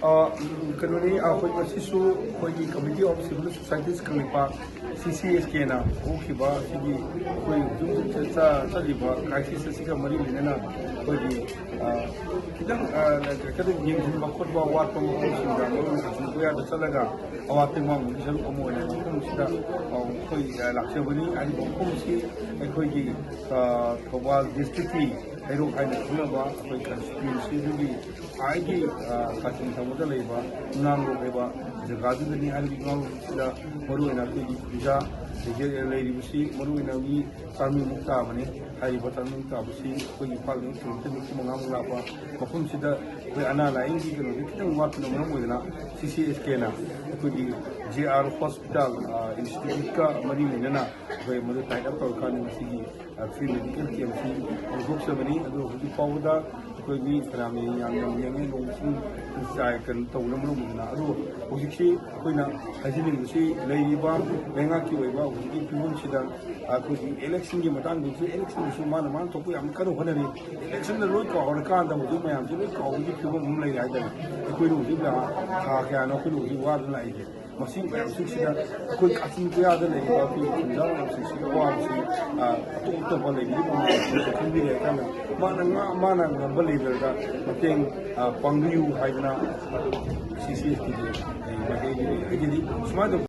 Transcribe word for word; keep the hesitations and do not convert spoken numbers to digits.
ꯑ, ꯀꯩꯅꯣꯅꯤ, ꯑꯩꯈꯣꯏ ꯉꯁꯤꯁꯨ ꯑꯩꯈꯣꯏꯒꯤ Committee of Civil Societies Kangleipak, C C S Kꯅ ꯍꯧꯈꯤꯕ ꯑꯁꯤꯒꯤ ꯑꯩꯈꯣꯏ ꯍꯧꯖꯤꯛ ꯍꯧꯖꯤꯛ ꯆꯠ-, ꯆꯠꯂꯤꯕ crisis ꯑꯁꯤꯒ ꯃꯔꯤ ꯂꯩꯅꯅ ꯑꯩꯈꯣꯏꯒꯤ, ꯑ, ꯈꯤꯇꯪ, ꯑ, ꯈꯤꯇꯪ ꯌꯦꯡꯁꯤꯟꯕ ꯈꯣꯠꯄ ꯋꯥꯠꯄ ꯃꯐꯝꯁꯤꯡꯗ ꯃꯔꯨ ꯑꯣꯏꯅ ꯀꯥꯆꯤꯟ ꯀꯣꯌꯥꯗ ꯆꯠꯂꯒ ꯑꯋꯥ ꯇꯦꯡꯕꯥꯡꯕꯒꯤ ꯁꯔꯨꯛ ꯑꯃ ꯑꯣꯏꯅ ꯃꯐꯝꯁꯤꯗ, ꯑ, ꯑꯩꯈꯣꯏ, ꯑ, ꯂꯥꯛꯆꯕꯅꯤ꯫ ꯍꯥꯏꯔꯤꯕ ꯃꯐꯝꯁꯤ ꯑꯩꯈꯣꯏꯒꯤ, ꯑ, ꯊꯧꯕꯥꯜ districtꯀꯤ ꯍꯩꯔꯣꯛ ꯍꯥꯏꯅ ꯈꯪꯅꯕ ꯑꯩꯈꯣꯏ constituency ꯑꯗꯨꯒꯤ ꯈ꯭ꯋꯥꯏꯒꯤ, ꯑ, ꯀꯥꯆꯤꯟ ꯊꯪꯕꯗ ꯂꯩꯕ ꯏꯉꯥꯡꯂꯣꯛ ꯍꯥꯏꯕ ꯖꯒꯥꯗꯨꯗꯅꯤ꯫ ꯍꯥꯏꯔꯤꯕ ꯏꯉꯥꯡꯂꯣꯛꯁꯤꯗ ꯃꯔꯨꯑꯣꯏꯅ ꯑꯩꯈꯣꯏꯒꯤ ꯄ꯭ꯔꯖꯥ ꯂꯩꯖ-, ꯂꯩꯔꯤꯕꯁꯤ ꯃꯔꯨꯑꯣꯏꯅ ꯃꯤ ꯆꯥꯃꯔꯤꯃꯨꯛ ꯇꯥꯕꯅꯤ꯫ ꯍꯥꯏꯔꯤꯕ ꯆꯥꯃꯔꯤꯃꯨꯛ ꯇꯥꯕꯁꯤ ꯑꯩꯈꯣꯏꯒꯤ ꯏꯝꯐꯥꯜꯗꯒꯤ ꯀꯤꯂꯣꯃꯤꯇꯔ ꯅꯤꯐꯨ ꯃꯉꯥꯃꯨꯛ ꯂꯥꯞꯄ ꯃꯐꯝꯁꯤꯗ ꯑꯩꯈꯣꯏ ꯑꯅꯥ ꯂꯥꯏꯌꯦꯡꯒꯤ ꯀꯩꯅꯣꯁꯤ ꯈꯤꯇꯪ ꯋꯥꯠꯄꯅ ꯃꯔꯝ ꯑꯣꯏꯗꯅ C C S Kꯅ ꯑꯩꯈꯣꯏꯒꯤ J R Hospital, ꯑ, Instituteꯀ ꯃꯔꯤ ꯂꯩꯅꯅ ꯑꯩꯈꯣꯏ ꯃꯗꯨ tie up ꯇꯧꯔꯀꯥꯟꯗ ꯉꯁꯤꯒꯤ, ꯑ, free medical campꯁꯤ ꯄꯥꯡꯊꯣꯛꯆꯕꯅꯤ꯫ ꯑꯗꯨ ꯍꯧꯖꯤꯛ ꯐꯥꯎꯕꯗ ꯑꯩꯈꯣꯏ ꯃꯤ ꯐꯅꯌꯥꯝ ꯌꯥꯝꯅ ꯌꯦꯡꯉꯤ, ꯅꯣꯡ ꯏꯁꯤꯡ ꯆꯥꯏ ꯀꯩꯅꯣ ꯇꯧꯕꯅ ꯃꯔꯝ ꯑꯣꯏꯗꯅ꯫ ꯑꯗꯨ ꯍꯧꯖꯤꯛꯁꯤ ꯑꯩꯈꯣꯏꯅ ꯍꯥꯏꯖꯅꯤꯡꯕꯁꯤ ꯂꯩꯔꯤꯕ ꯂꯩꯉꯥꯛꯀꯤ ꯑꯣꯏꯕ ꯍꯧꯖꯤꯛꯀꯤ ꯐꯤꯕꯝꯁꯤꯗ ꯑꯩꯈꯣꯏꯒꯤ electionꯒꯤ ꯃꯇꯥꯡꯗꯁꯨ, electionꯗꯁꯨ ꯃꯥꯅ ꯃꯥꯅ ꯊꯣꯛꯄ ꯌꯥꯝ ꯀꯟꯅ ꯍꯣꯠꯅꯔꯤ꯫ Electionꯗ ꯂꯣꯏ ꯀꯥꯎꯔꯀꯥꯟꯗ ꯍꯧꯖꯤꯛ ꯃꯌꯥꯝꯁꯤ ꯂꯣꯏ ꯀꯥꯎꯕꯒꯤ ꯐꯤꯕꯝ ꯑꯃ ꯂꯩꯔꯦ ꯍꯥꯏꯇꯥꯔꯦ꯫ ꯑꯩꯈꯣꯏꯅ ꯍꯧꯖꯤꯛ ꯊꯥ ꯀꯌꯥꯅꯣ ꯑꯩꯈꯣꯏꯅ ꯍꯧꯖꯤꯛ ꯋꯥꯗꯅ ꯂꯥꯛꯏꯁꯦ꯫ ꯃꯁꯤ ꯃꯌꯥꯝꯁꯤꯡꯁꯤꯗ ꯑꯩꯈꯣꯏ ꯀꯥꯆꯤꯟ ꯀꯣꯌꯥꯗ ꯂꯩꯔꯤꯕ ꯑꯩꯈꯣꯏꯒꯤ ꯈꯨꯟꯖꯥ ꯃꯌꯥꯝꯁꯤꯡꯁꯤꯒꯤ ꯑꯋꯥꯕꯁꯤ, ꯑ, ꯑꯇꯣꯞ ꯑꯇꯣꯞꯄ ꯂꯩꯔꯤꯕ ꯃꯌꯥꯝꯁꯤꯡꯁꯨ ꯈꯪꯕꯤꯔꯦ꯫ ꯀꯟꯅ ꯃꯥꯅ ꯉ-, ꯃꯥꯅ ꯉꯝꯕ levelꯗ ꯃꯇꯦꯡ, ꯑ, ꯄꯥꯡꯕꯤꯌꯨ ꯍꯥꯏꯗꯅ C C Sꯀꯤ ꯃꯥꯏꯀꯩꯗꯒꯤ ꯍꯥꯏꯖꯔꯤ꯫ ꯁꯨꯃꯥꯏꯅ ꯇꯧ-